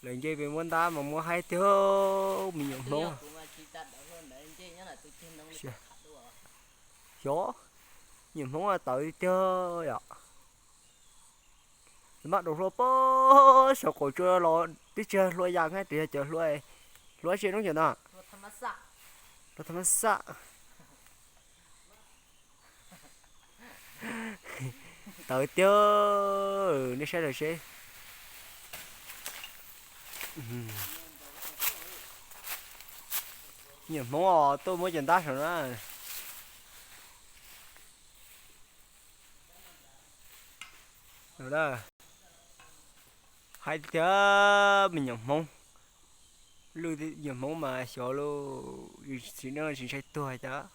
Lawv nce pem muab ntab mas muab haib tiag, me nyuam Hmoob. Xyov, me nyuam Hmoob tawv tiag tiag yom. Maj daus hlua pob saum qaum tsua los twb tsis yog hlua yas, twb yog cov hlua, hlua tsis noob cov no, hlua tham maj xaj. Tawv tiag, nej saib lawm seb. Nyuam Hmoob os, tuaj muab cov ntab saum na. Haib tiag, me nyuam Hmoob. Lwj nyuam Hmoob mas xyov lauj, txiv neej tsis ntshai tuag cas.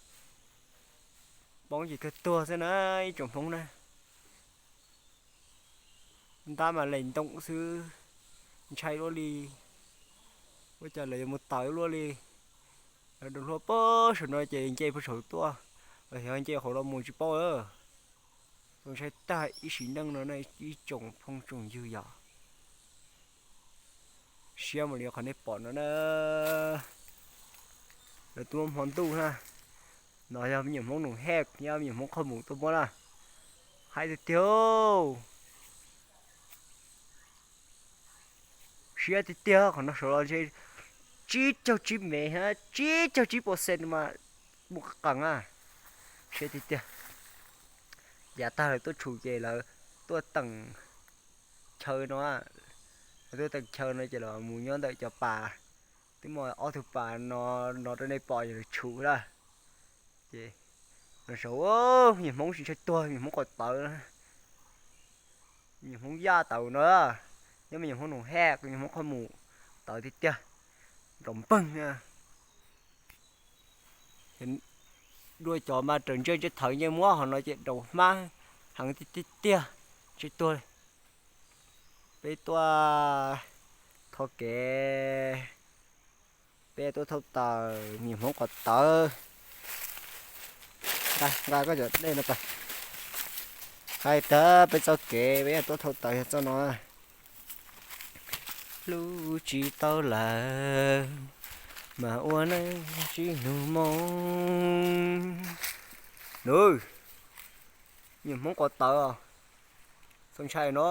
Poob ces kawg tuag xwb na, ib tsoom Hmoob na. Ntab mas lees ntoom xwb, ntshai luaj li. Ua cas lawv yuav mus tawv luaj li. Lawv daus hlua pob saum no ces nce puag saum tuaj, los yog nce qhov no mus tsis paub. Txaus ntshai tag ib sim neej no na ib tsoom phooj tsoom ywg yom. Siab mus li qhov nej pom no na. Lawv tuaj hmo ntuj na. No yog me nyuam Hmoob Noom Hej, yog me nyuam Hmoob Qhoj Mus tuaj muab na. Haib tiag tiag. Siab tiag tiag, qhov no saum los ntshe tsib caug tsib mev, tsib caug tsib percent mas mus qees na. Siab tiag tiag. Yav tag lawv tuaj tshum ces lawv tuaj teem chaw no, lawv tuaj teem chaw no ces los mus nyob ntawm cov pas, twb muaj ob tug pas no, no rau nej pom ces lawv tshum lawm. Ces no saum, me nyuam Hmoob tsis ntshai tuag, me nyuam Hmoob quav tawv, me nyuam Hmoob Yaj tawv no, nyob me nyuam Hmoob Noom Hej, me nyuam Hmoob Qhoj Mus, tawv tiag tiag, nrov npeeg. Dua cov mas raws ntsej ntsej thawv ntsej muab, ho no ces raus hmab heev tiag tiag tiag, tsis tuag. Peb tuaj thauj kev, peb tuaj thauj taws, me nyuam Hmoob quav tawv. Nqa koj cov dej no pas. Hais tias peb txoj kev peb tuaj thauj taws yog txoj no. Hlub tsis tau lawm, mas ua neej tsis hnov moo. Nws, me nyuam Hmoob quav tawv os, txaus ntshai no.